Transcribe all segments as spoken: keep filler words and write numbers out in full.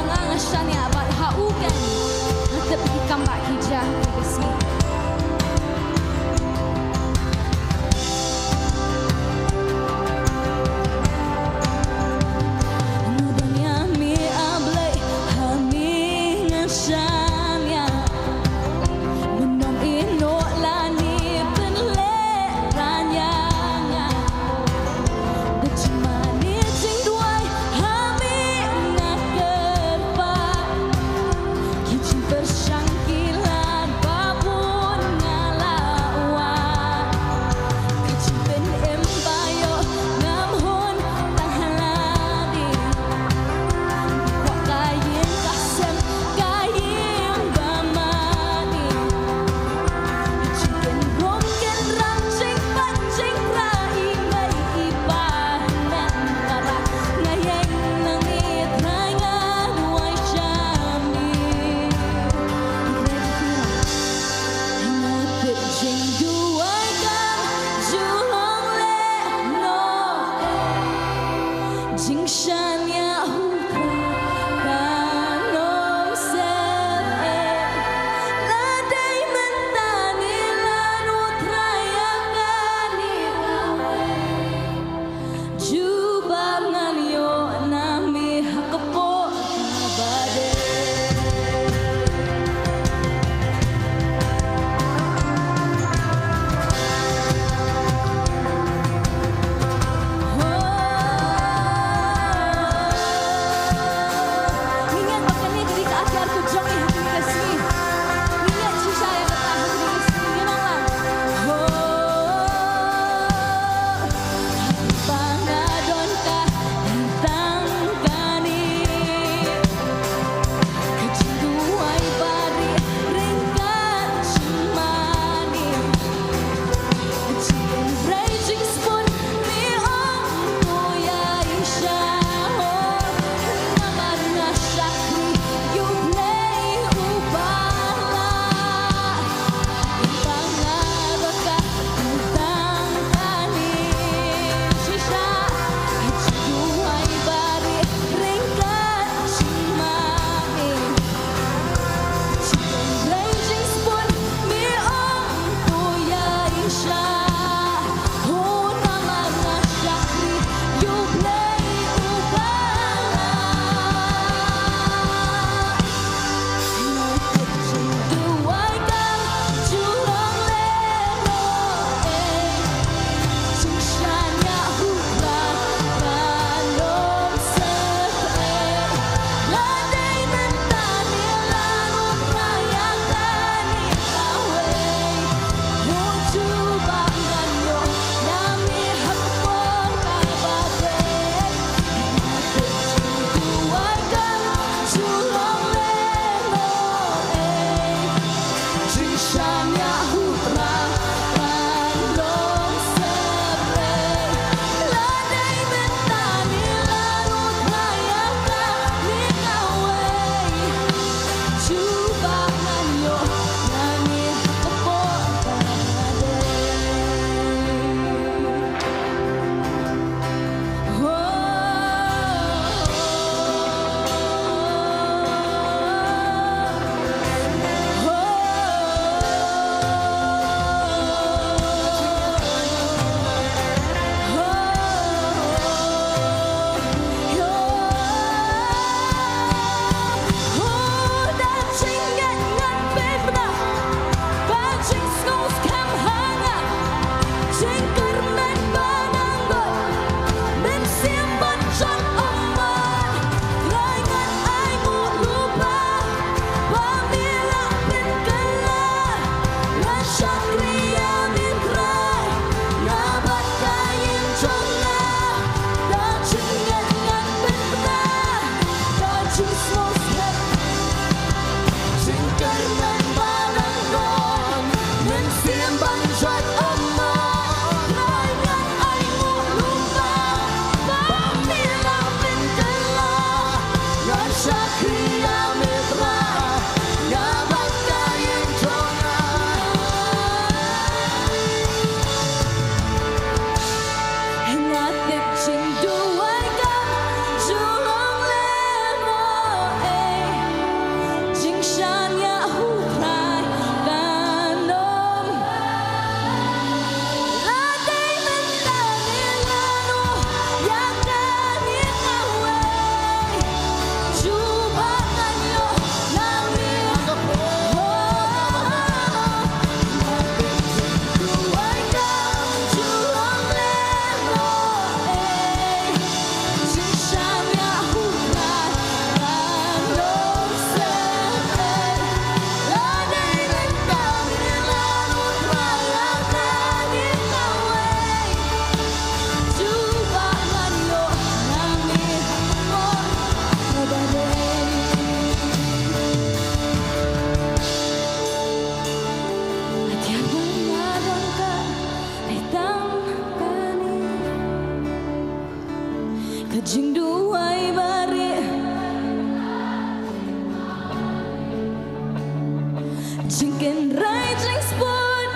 Nga shaniah bad ha u kan. Nga tip ki kam ba ki ja ki ka sngi. Nga dang ïa me A Blei, ha me nga shaniah. Mynnom ino lane pynlehrain ïa nga. Da jingmane jingduwai ha me nga kyrpad. Ki jingpyrshang ki la Ka jingduwai bari, jingkynrai jingspot.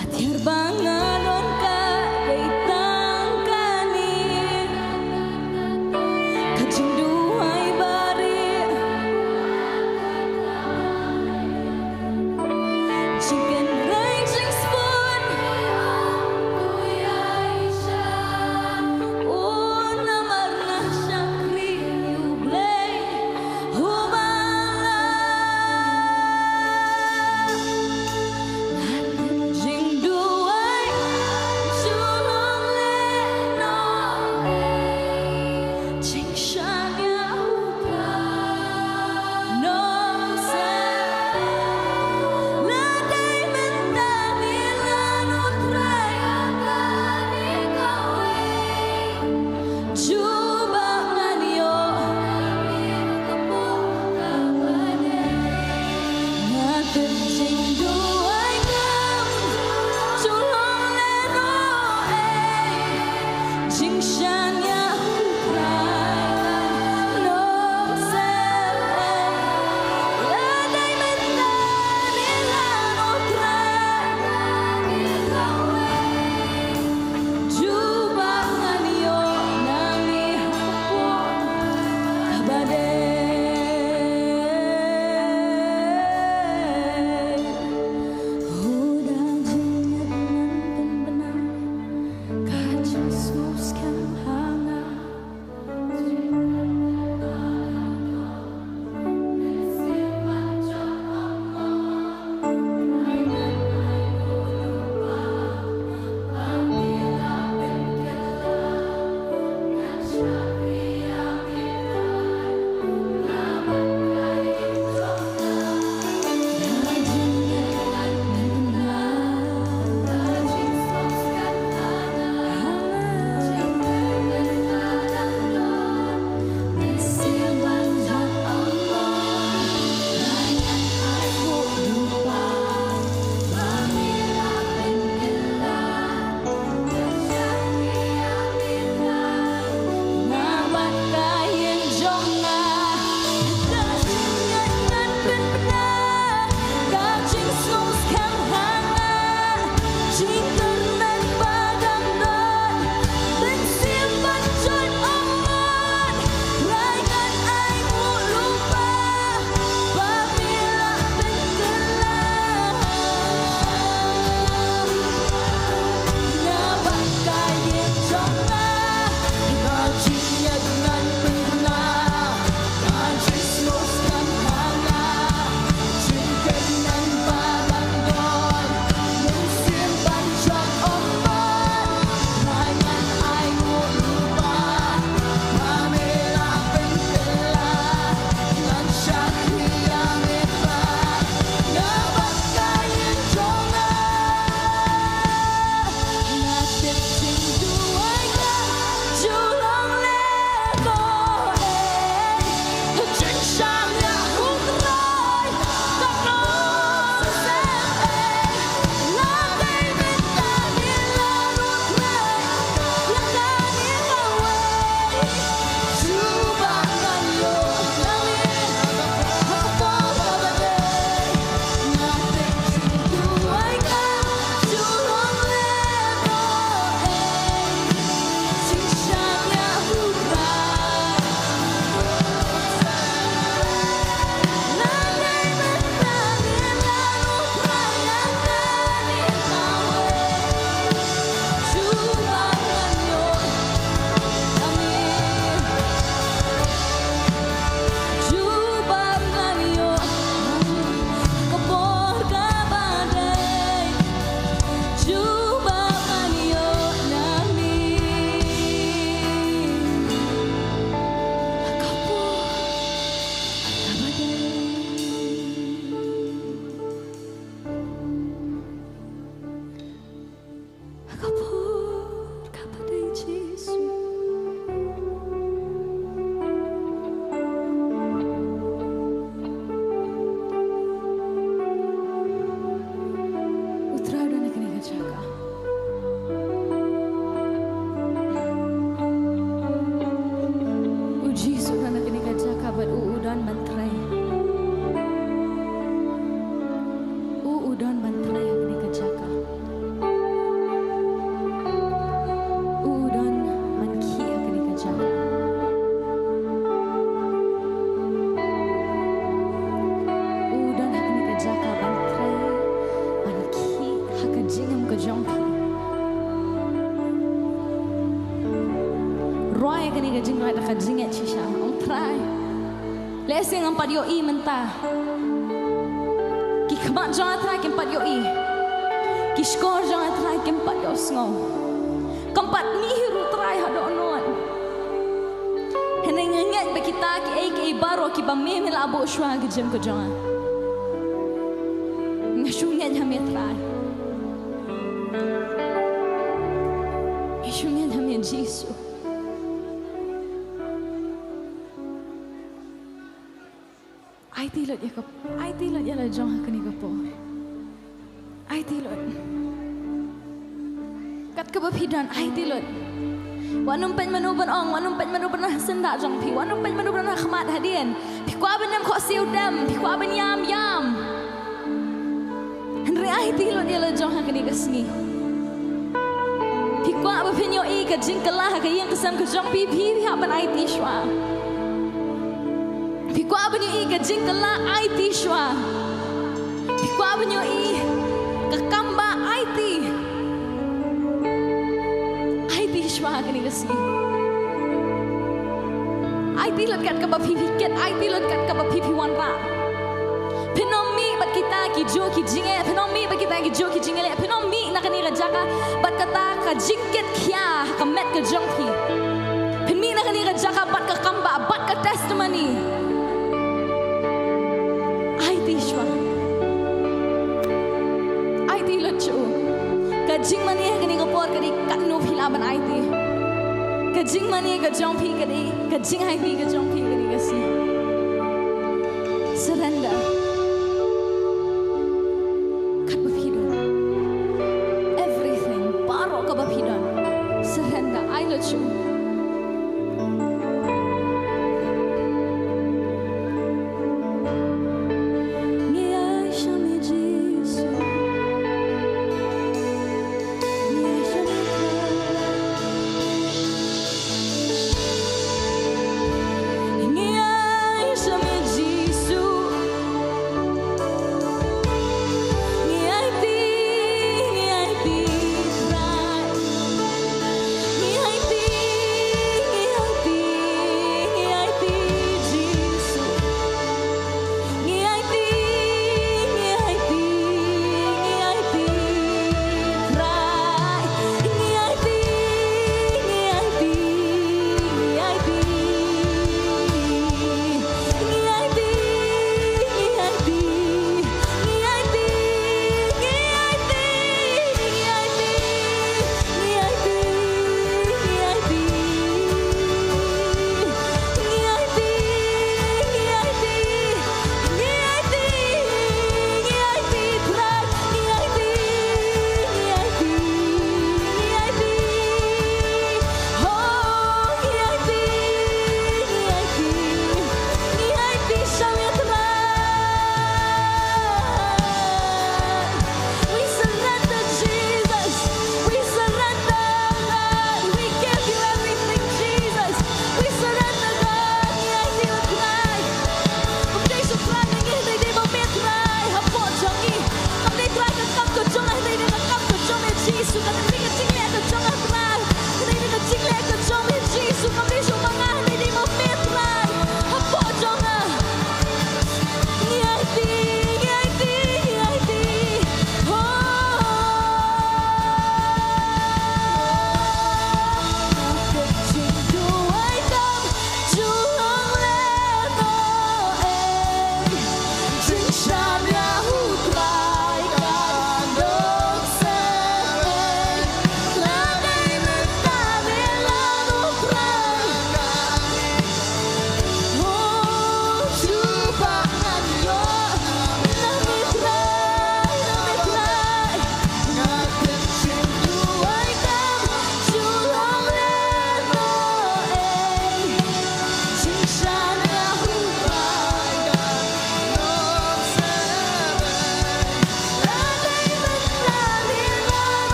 Atiar ba nga don ka, ka itang kane. Ka jingduwai bari, Kane ka jingrai da ka jingngeit shisha, ong Trai. Lehse ngam pat ïohi mynta. Ki khmat jong nga Trai kim pat ïohi. Ki shkor jong nga Trai kim pat ïohsngew. Kam pat mih ruh Trai ha dohnud. Hynrei nga ngeit ba kita kiei kiei baroh kiba me me la buh shuwa ha ka jingim ka jong nga. Nga shu ngeit ha me Trai. Nga shu ngeit ha me Jisu. Aiti lut ïa ka, aiti lut ïa la jong ha kane ka por. Aiti lut. Kat kaba phi don, aiti lut. Wat nym peit mano ban ong, wat nym peit mano ban ha syndah jong phi, wat nym peit mano ban ha khmat hadien. Phi kwah ban ïam khohsiew dem, phi kwah ban ïam ïam. Hynrei aiti lut ïa la jong ha kane ka sngi. Phi kwah ba phin ïohi ka jingkylla ha ka ïing ka sem ka jong phi, phi hap ban aiti shuwa. Phi kwah ban ïohi ka jingkylla, aiti shuwa. Phi kwah ban ïohi ka kam ba, aiti. Aiti shuwa ha kane ka sngi. Aiti lut kat kaba phi phi kit, aiti lut kat kaba phi phi wanrah. Phin ym mih bad kita ki juh ki jingeh, phin ym mih bad kita ki juh ki jingeh, phin ym mih na kane ka jaka bad kata ka jingkit khia ha ka met ka jong phi. Phin mih na kane ka jaka bad ka kam ba, bad ka testimony. Aiti shuwa. Aiti lut shuh. Ka jingmane ha kane ka por ka dei katno phi lah ban aiti. Ka jingmane ka jong phi ka dei, ka jingaiti ka jong phi ka dei ka sngi. Surrender. Kat ba phi don. Everything. Baroh kaba phi don. Surrender. Ai lut shuh. Ngi ai sha me Jisu. Ngi ai sha me Jisu. Ngi ai sha me Jisu.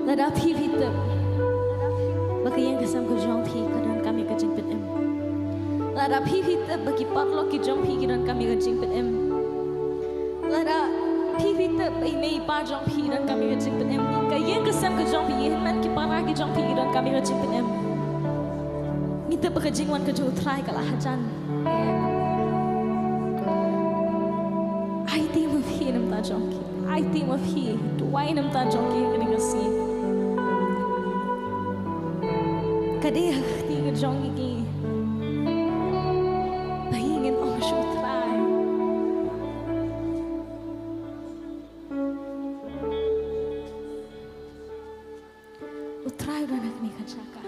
Lada phi phi tip ba ka ïing ka sem ka jong phi ka donkam ïa ka jingpynim. Lada phi phi tip ba ki paralok ki jong phi ki donkam ïa ka jingpynim. Lada phi phi tip ba i mei i pa jong phi ki donkam ïa ka jingpynim. Ka ïing ka sem ka jong phi, i hynmen ki para ki jong phi ki donkam ïa ka jingpynim. Ngi tip ba ka jingwan ka jong U Trai ka la hajan. Aiti ma phi na ka bynta jong ki. Aiti ma phi. Duwai na ka bynta jong ki ha kane ka sngi. Ka dei ha ka kti ka jong ki. Ba ngin ong sha U Trai. U Trai u don ha kane ka jaka.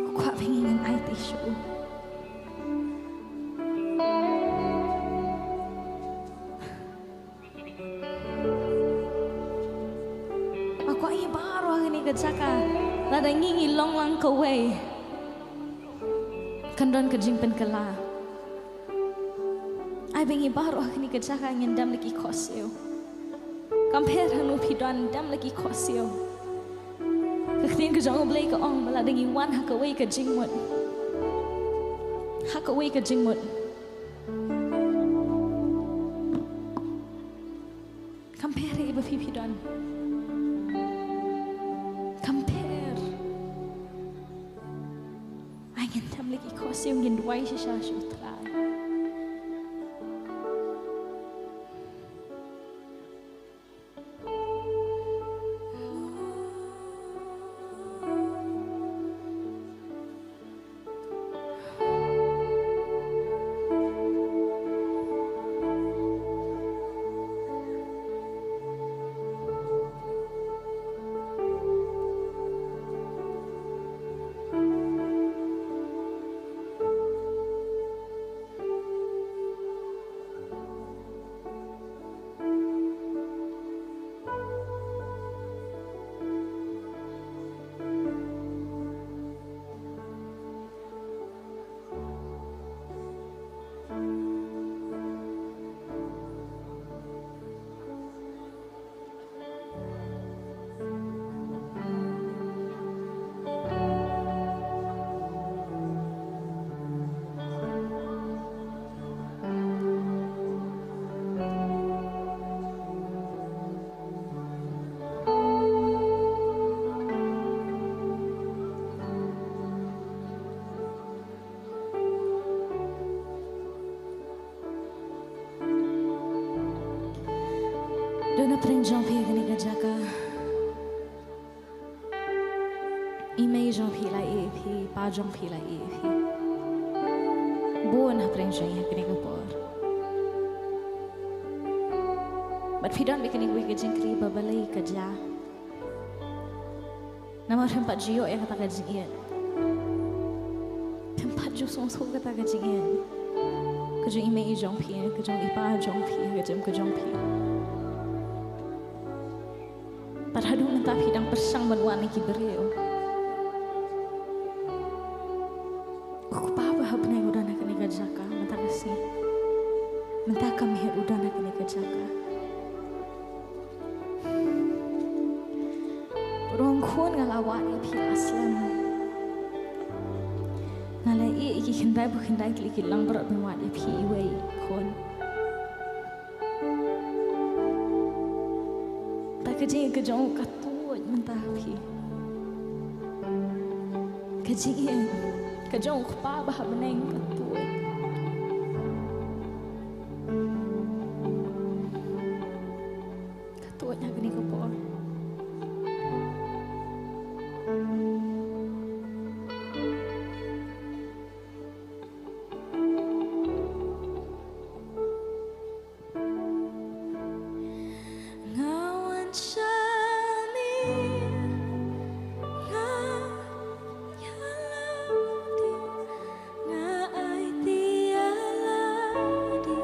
U kwah ba ngin aiti sha u. U kwah ïa baroh ha kane ka jaka. Lada ngi ngi long lang kawei, kan don ka jingpynkylla. Ai ba ngi baroh ha kane ka jaka ngin dem la ki khohsiew. Kam pher hano phi don, dem la ki khohsiew. Ka ktien ka jong U Blei ka ong ba lada ngi wan ha kawei ka jingmut. Ha kawei ka jingmut. Kam pher ïa ba phi phi don. Kam pher. Ai ngin dem la ki khohsiew, ngin duwai shisha sha U Trai. Don hapdeng jong phi ha kane ka jaka. I mei jong phi la ïeh ïa phi, i pa jong phi la ïeh ïa phi. Bun hapdeng jong ngi ha kane ka por. Bad phi don bad kane kawei ka jingkylli ba balei ka jia. Namar phim pat ju ïoh ïa kata ka jingïeit. Phim pat ju sngewthuh kata ka jingïeit. Ka jong i mei i jong phi, ka jong i pa jong phi, ka jong ka jong phi. Pat haduh mynta phi dang pyrshang ban wad na ki briew. U Kpa ba ha bneng u don ha kane ka jaka mynta ka sngi. Mynta ka miet u don ha kane ka jaka. Rong khun nga la wad ïa phi la slem. Nga la ïeh ïa ki khyndai ba khyndai tylli ki langbrot ban wad ïa phi iwei khun. Ta ka jingïeit ka jong u ka tuid mynta ha phi. Ka jingïeit ka jong u Kpa ba ha bneng ka tuid. Ka tuid ha kane ka por. Nga wan shane, nga ïalade, nga aiti ïalade,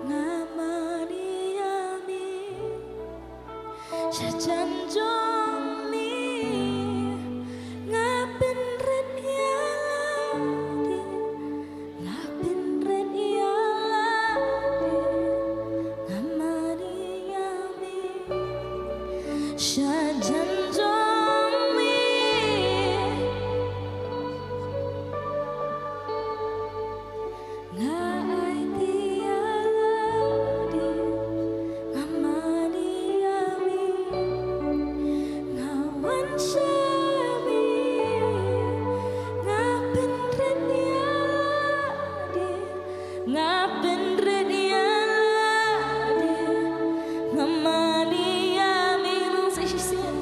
nga mane ïa me. Sha jan jong me, nga pynrit ïalade, nga pynrit ïalade, nga mane ïa me. Shajan jong mi nga aiti ïa lade, nga mane ïa mi, nga wan sha mi, nga pynrit ïa lade, nga pynrit ïa lade, nga mane ïa mi. Nang sa shisien.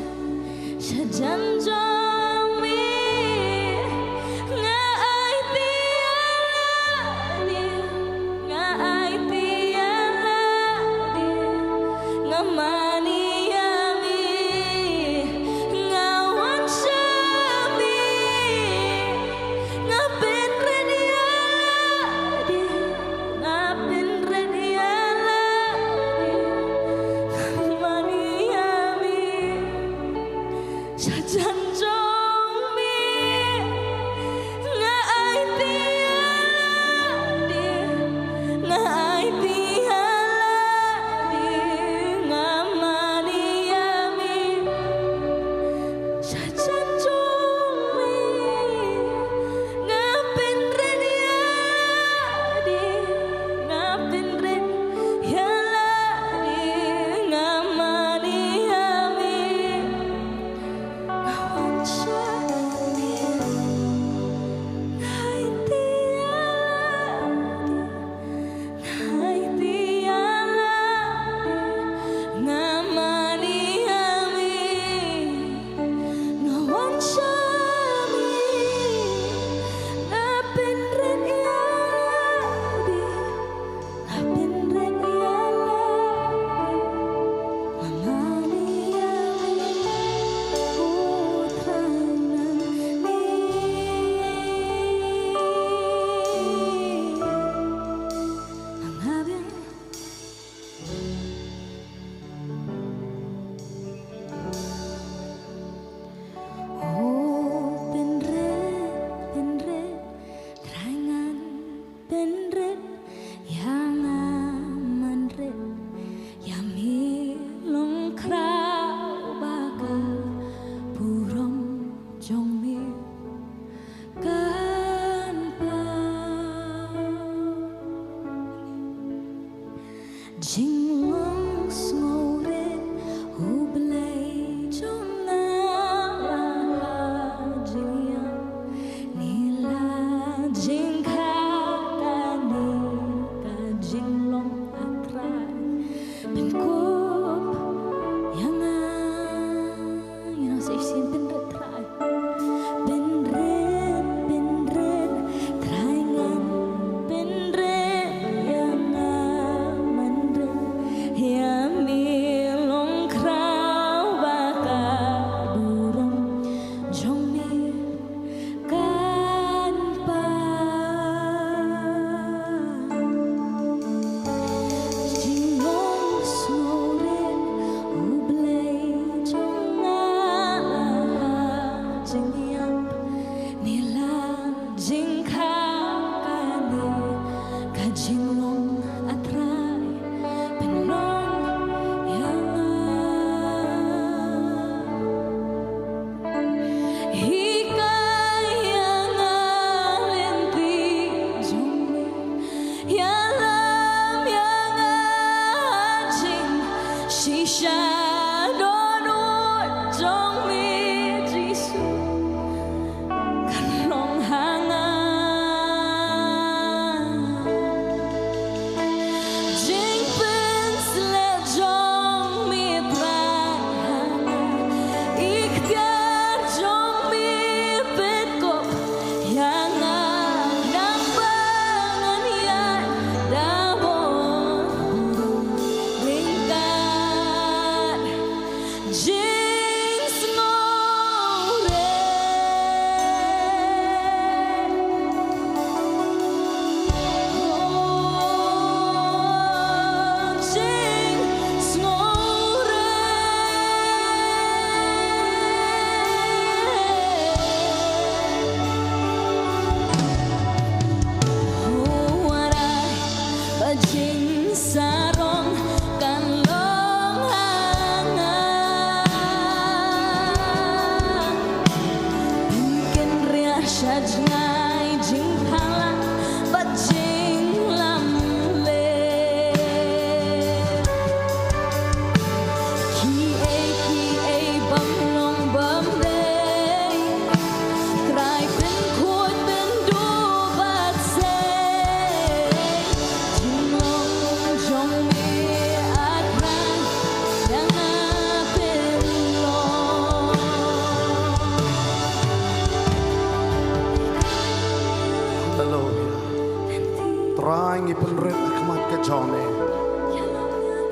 Pynrit ha khmat ka jong me.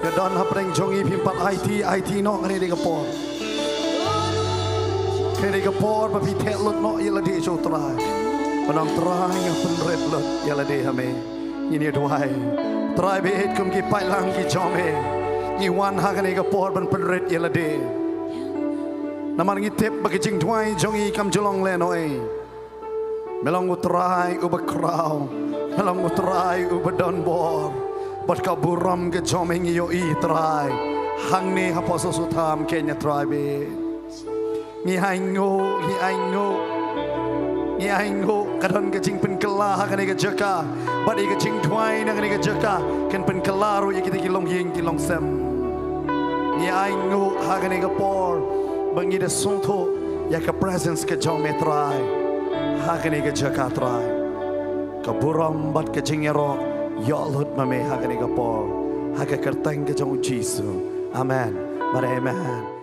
Ka don hapdeng jong i phim pat aiti aiti noh kane dei ka por. Kane dei ka por ba phi theh lut noh ïa lade sha u Trai. Ban ong Trai nga pynrit lut ïa lade ha me. Ngin ïa duwai. Trai bad kum ki paidlang ki jong me. Ngi wan ha kane ka por ban pynrit ïa lade. Namar ngi tip ba ka jingduwai jong i kam ju long lehnohei. Me long u Trai uba khraw. Me long u Trai uba don bor. Bad ka burom ka jong me ngi ïohi Trai. Hangne ha Pawsawsuthaw kane Trai bad. Ngi ainguh, ngi ainguh. Ngi ainguh ka don ka jingpynkylla ha kane ka jaka. Bad ïa ka jingduwai na kane ka jaka kan pynkylla ruh ïa kita ki longïing ki longsem. Ngi ainguh ha kane ka por ba ngi da sngewthuh ïa ka presence ka jong me Trai. Ha kane ka jaka Trai. Ka burom bad ka jingïaroh ïoh lut ma me ha kane ka por. Ha ka kyrteng ka jong u Jisu. Amen. Bad amen.